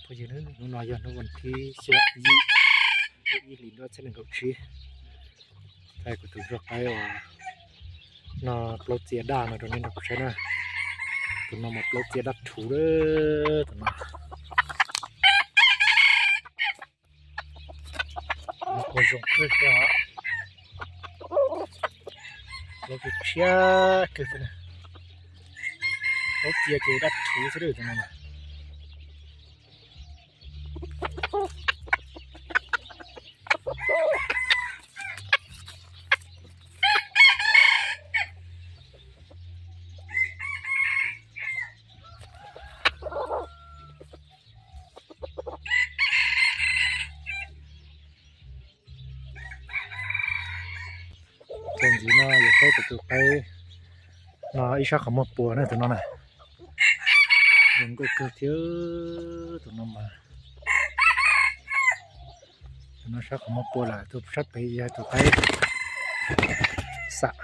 Phooj ywg, hnub no yog hnub vas thib xya yim, lub ib hlis ntuj txhiab nees nkaum tsib. Thaij kuv tus ntsuag qaib uas no plaub txia daj no rau nej nrog kuv saib na. Tus no mas plaub txia daj rhuv lawm tus no. Quas zoo kawg thiab os. Plaub tshiab kawg thiab na. Plaub txia ces daj rhuv xwb tus no na. Txuas ntxiv no yog saib kuv tus qaib no ib sab qhov muag puas na tus no na. Zoo nkauj kawg thiab tus no mas. Tus no sab qhov muag puas lawm, tus sab pem yog tus qaib xam.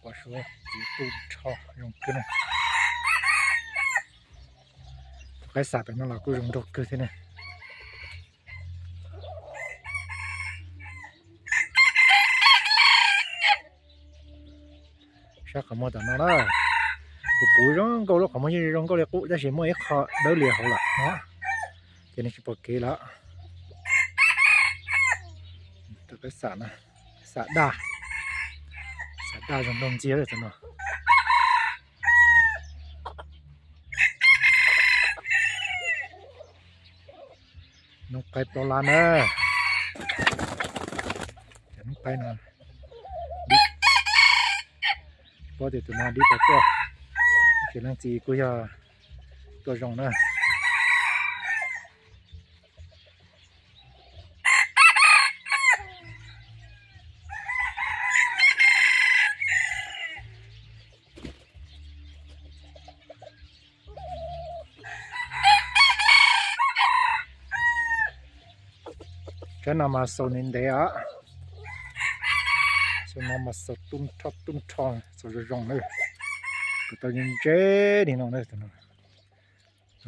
Quas suav txiv tu nrho zoo kawg na. Tus qaib xam pem no los kuj zoo nraug kawg thiab ne. Sab qhov muag tom no na, puv puv zoo nkauj, lub qhov muag yeej zoo nkauj li qub tab sis muaj ib qho dawb lias hauv lawm no, ces nws tsis pom kev lawm. Tus qaib xam na, xam daj, xam daj zoo nraug ntxiag li tus no. Noob qaib plaub lab na. Cov noob qaib no dib, paub tias tus no dib tau tuaj, ces leej txiv kuj yog tuaj zoo na. Tsaib no mas xaus ntev ntev os. Xaus no mas xaus tub nrho tub nrho, xaus zoo zoo na. Kuv tau ntse ntse li no na. Tus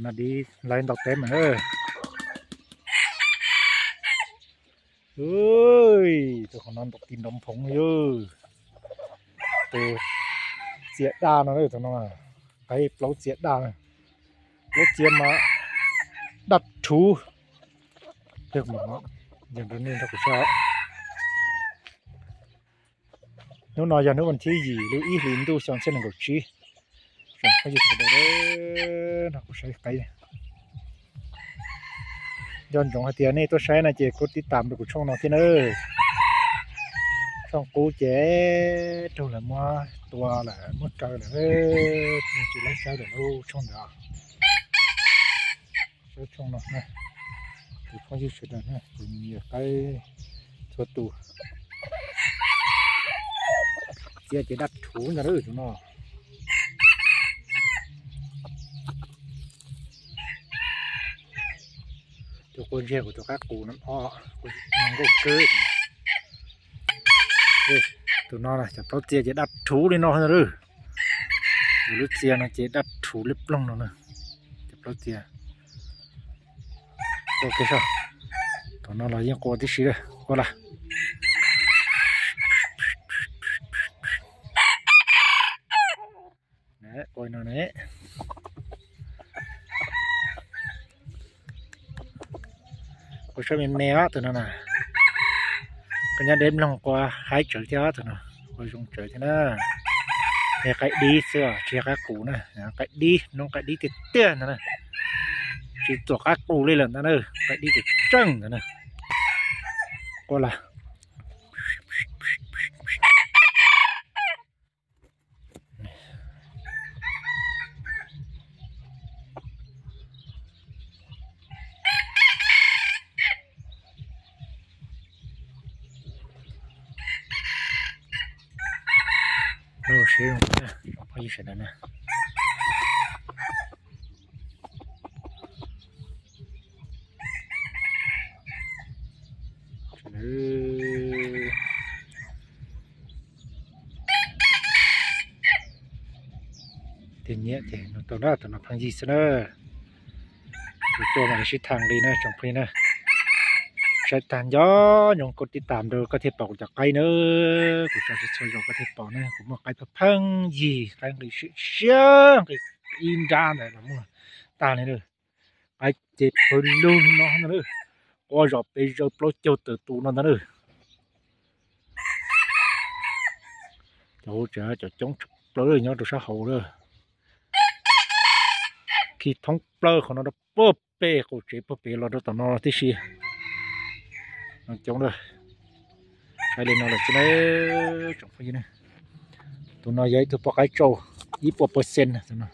no dib laiv ntau teb mas na. Tus qhov no ntaus kis ntaus nphoov yog tus txia daj no, tus no qaib plaub txia daj, plaub txia mas daj rhuv. Yog rau nej nrog kuv saib. Hnub no yog hnub vas thib yim lub ib hlis ntuj xyoo txhiab nees nkaum tsib. Tsoom phooj ywg sawv daws nrog kuv saib qaib. Nco ntsoov hais tias nej tuaj saib no ces kuj tib tas rau kuv tshooj no thiab nawb. Tshooj qub ces raug lawv muab tua lawm muab kaw lawm, tsis laib saib lawm lub tshooj ntawd. Saib tshooj no, tus phooj ywg sawv daws, tus nyiam qaib txhua tus. Txia ces daj rhuv ntag tus no. Tus quas ntseg kuv tus qaib qus no, o, kuv nkauj kawg. Tus no cov plaub txia ces daj rhuv li no na. Tus lub txia no ces daj rhuv liab ploog no na. Cov plaub txia. Ua ke soj, thaum no los yeej qua tib si lawm, qua lawm. Qua no ne. Qua sab me me os tus no na. Koj nyob deb mloog qua haib tsawv thiab os tus no. Qua zoo tsawv thiab na. Yog qaib dib xwb tsis yog qaib qus na, qaib dib, noob qaib dib tiag tiag ntag na. Tsis tuam qaib qus li lawm ntag na, qaib dib tiag tseeb ntag na. Qua lawm. Lub siab zoo na, phooj ywg sawv daws na. Tig nyiam ces nug tau na, tus no pheej yig xwb na. Tus tuaj mas lawv sib tham nqi na tsoom phooj ywg na. Saib tag nco ntsoov koj tib tam rau koj thiaj pom kuv cov qaib na. Kuv tso tsis txhua zaus koj thiaj pom na, kuv muaj qaib pheej pheej yig, qaib nqi siab siab, nqi ib nrab ntawd los muaj tag li na. Qaib ces pawg lug no ntag na, quaj zom pes zaws plaub caug tawm tus no ntag na. Cov hauv tsev cov coob tshaj plaws nyob rau sab hauv lawm. Khi thoob plaws qhov no rau puag pem qaum tsev puag pem los rau tom no tib si. No coob lawm. Saib li no lawm xwb na tsoom phooj ywg na. Tus no yog ib tug poj qaib tsau ib puas percent, tus no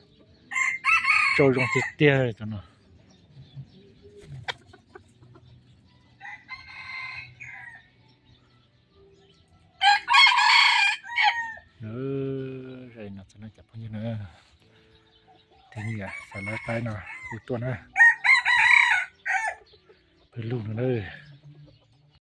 tsau zoo tiag tiag tus no. Cov phooj ywg na, tig nyiam xav lawv qaib no hu tuaj na. Pawg lug no na.